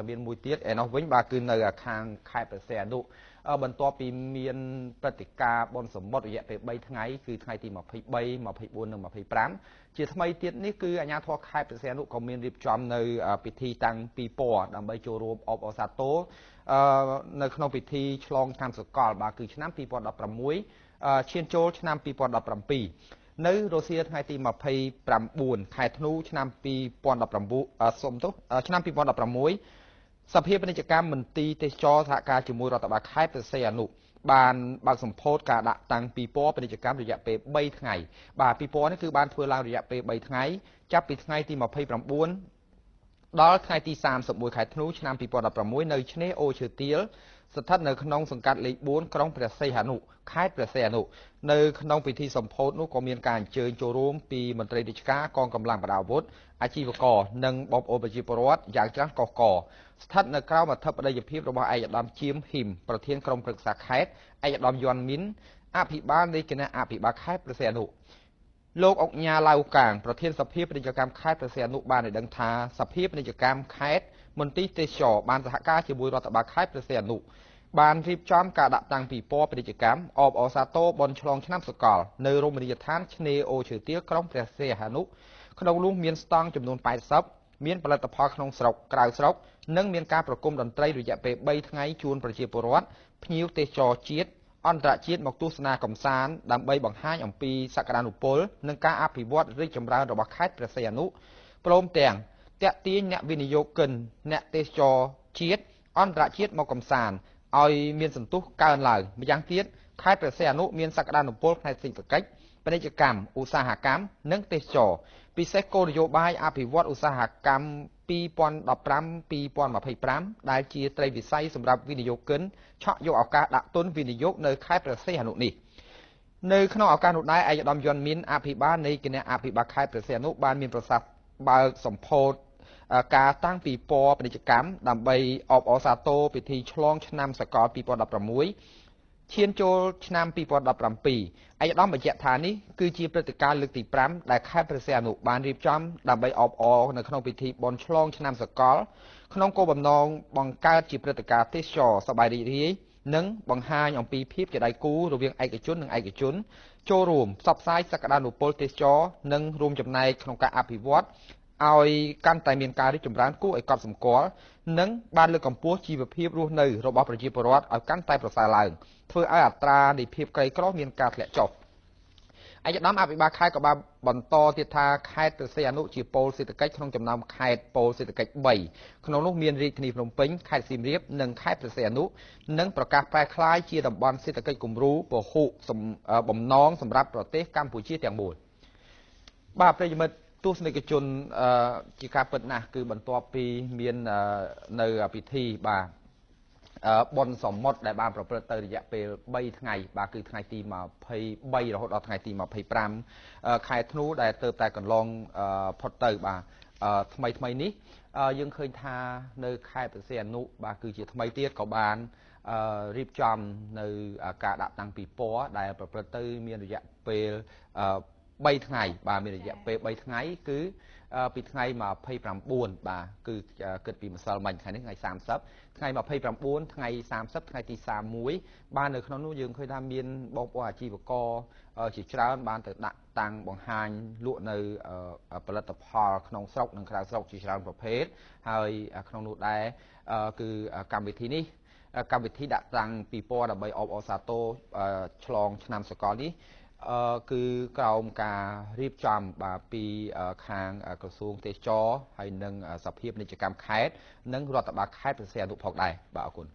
មានមួយទៀតឯនោះវិញ បាទ គឺនៅខាងខេត្តព្រះសីហនុ បន្ទាប់ពីមានព្រឹត្តិការណ៍បុណ្យសមុទ្ររយៈពេល3ថ្ងៃ គឺថ្ងៃទី23 24និង25 ជាថ្មីទៀតនេះ គឺអាជ្ញាធរខេត្តព្រះសីហនុក៏មានរៀបចំនៅពិធីតាំងពិព័រណ៍ ដើម្បីចូលរួមអបអរសាទរនៅក្នុងពិធីឆ្លងឆ្នាំសកល បាទ គឺឆ្នាំ2016ឈានចូលឆ្នាំ2017 នៅរុស្ស៊ីថ្ងៃទី29ខែធ្នូឆ្នាំ2019 សូមទោស ឆ្នាំ2016។ សភាពាណិជ្ជកម្មមន្ទីរទេសចរសហការជាមួយរដ្ឋបាលខេត្តព្រះសីហនុបានបើកសម្ពោធការដាក់តាំងពិព័រណ៍ពាណិជ្ជកម្មរយៈពេល3ថ្ងៃ។ បាទ ពិព័រណ៍នេះគឺបានធ្វើឡើងរយៈពេល3ថ្ងៃ ចាប់ពីថ្ងៃទី29ដល់ថ្ងៃទី31ខែធ្នូឆ្នាំ2016 នៅឆ្នេរអូឈើទាល ស្ថិតនៅក្នុងសង្កាត់លេខ4 ក្រុងព្រះសីហនុ ខេត្តព្រះសីហនុ។ នៅក្នុងពិធីសម្ពោធនោះ ក៏មានការអញ្ជើញចូលរួមពីមន្ត្រីរាជការ កងកម្លាំងប្រដាប់អាវុធ អាជីវករ និងបងប្អូនប្រជាពលរដ្ឋយ៉ាងច្រើនកុះករ ស្ថិតនៅក្រោមអធិបតីភាពរបស់ឯកឧត្តមជាមហ៊ីម ប្រធានក្រុមប្រឹក្សាខេត្ត ឯកឧត្តមយន់មីន អភិបាលនៃគណៈអភិបាលខេត្តព្រះសីហនុ។ លោកអុកញ៉ាឡៅកាង ប្រធានសភាពាណិជ្ជកម្មខេត្តព្រះសីហនុ បានឲ្យដឹងថា សភាពាណិជ្ជកម្មខេត្ត មន្ទីរទេសចរ បានសហការជាមួយរដ្ឋបាលខេត្តព្រះសីហនុ បានរៀបចំការដាក់តាំងពិព័រណ៍ពាណិជ្ជកម្មអបអរសាទរបុណ្យឆ្លងឆ្នាំសកល នៅរមណីយដ្ឋានឆ្នេរអូឈើទាល ក្រុងព្រះសីហនុ ក្នុងនោះមានស្តង់ចំនួន80 មានផលិតផលក្នុងស្រុក ក្រៅស្រុក និងមានការប្រគំតន្ត្រីរយៈពេល3ថ្ងៃ ជូនប្រជាពលរដ្ឋ ភ្ញៀវទេសចរជាតិ អន្តរជាតិមកទស្សនាកម្សាន្ត ដើម្បីបង្ហាញអំពីសក្តានុពល និងការអភិវឌ្ឍរីកចម្រើនរបស់ខេត្តព្រះសីហនុ ព្រមទាំងទាក់ទាញអ្នកវិនិយោគិន អ្នកទេសចរជាតិ អន្តរជាតិមកកម្សាន្តឲ្យមានសន្ទុះកើនឡើង។ ម្យ៉ាងទៀត ខេត្តព្រះសីហនុមានសក្តានុពលផ្នែកសេដ្ឋកិច្ច ពាណិជ្ជកម្ម ឧស្សាហកម្ម និងទេសចរ ពិសេសគោលនយោបាយអភិវឌ្ឍឧស្សាហកម្ម2015-2025 ដែលជាត្រីវិស័យសម្រាប់វិនិយោគិនឆក់យកឱកាសដាក់ទុនវិនិយោគនៅខេត្តព្រះសីហនុនេះ។ នៅក្នុងឱកាសនោះដែរ ឯកឧត្តមយន្តមីន អភិបាលនៃគណៈអភិបាលខេត្តព្រះសីហនុ បានមានប្រសាសន៍បើកសម្ពោធការតាំងពិព័រណ៍ពាណិជ្ជកម្ម ដើម្បីអបអរសាទរពិធីឆ្លងឆ្នាំសកល2016ឈានចូលឆ្នាំ2017។ ឯកឧត្តមបញ្ជាក់ថា នេះគឺជាព្រឹត្តិការណ៍លើកទី5 ដែលខេត្តព្រះសីហនុបានរៀបចំដើម្បីអបអរនៅក្នុងពិធីបុណ្យឆ្លងឆ្នាំសកល ក្នុងគោលបំណងបង្កើតជាព្រឹត្តិការណ៍ទេសចរសប្បាយរីករាយ និងបង្ហាញអំពីភាពជាដៃគូរវាងឯកជននិងឯកជន ចូលរួមផ្សព្វផ្សាយសក្តានុពលទេសចរ និងរួមចំណែកក្នុងការអភិវឌ្ឍឲ្យកាន់តែមានការរីកចម្រើនគួរឲ្យកត់សម្គាល់ និងបានលើកកម្ពស់ជីវភាពរស់នៅរបស់ប្រជាពលរដ្ឋឲ្យកាន់តែប្រសើរឡើង ធ្វើឲ្យអត្រានៃភាពក្រីក្រមានការធ្លាក់ចុះ។ ឯកឧត្តមអភិបាលខេត្តក៏បានបន្តទៀតថា ខេត្តព្រះសីហនុជាប៉ូលសេដ្ឋកិច្ចក្នុងចំណោមខេត្តប៉ូលសេដ្ឋកិច្ច3 ក្នុងនោះមានរាជធានីភ្នំពេញ ខេត្តសៀមរាប និងខេត្តព្រះសីហនុ និងប្រកាសប្រែក្លាយជាតំបន់សេដ្ឋកិច្ចគំរូពហុបំណងសម្រាប់ប្រទេសកម្ពុជាទាំងមូល។ បាទ ប្រិយមិត្តទស្សនិកជន ជាការពិតណាស់ គឺបន្ទាប់ពីមាននៅពិធី បាទ បុណ្យសមុទ្រដែលបានប្រព្រឹត្តទៅរយៈពេល3ថ្ងៃ បាទ គឺថ្ងៃទី23រហូតដល់ថ្ងៃទី25ខែធ្នូ ដែលទៅតែកន្លងផុតទៅ បាទ ថ្មីថ្មីនេះ យើងឃើញថានៅខេត្តព្រះសីហនុ បាទ គឺជាថ្មីទៀតក៏បានរៀបចំនៅការដាក់តាំងពិព័រណ៍ ដែលប្រព្រឹត្តទៅមានរយៈពេល3ថ្ងៃ។ បាទ មានរយៈពេល3ថ្ងៃ គឺពីថ្ងៃ29 បាទ គឺគិតពីម្សិលមិញ ថ្ងៃនេះថ្ងៃ30 ថ្ងៃ29 ថ្ងៃ30 ថ្ងៃទី31។ បាទ នៅក្នុងនោះយើងឃើញថាមានបងប្អូនអាជីវករជាច្រើនបានទៅដាក់តាំងបង្ហាញលក់នៅផលិតផលក្នុងស្រុកនិងក្រៅស្រុកជាច្រើនប្រភេទ ហើយក្នុងនោះដែរ គឺកម្មវិធីនេះ កម្មវិធីដាក់តាំងពិព័រណ៍ដើម្បីអបអរសាទរឆ្លងឆ្នាំសកលនេះ គឺក្រោមការរៀបចំ បាទ ពីខាងក្រសួងទេសចរ ហើយនិងសភាពាណិជ្ជកម្មខេត្ត និងរដ្ឋបាលខេត្តព្រះសីហនុផងដែរ។ បាទ អរគុណ។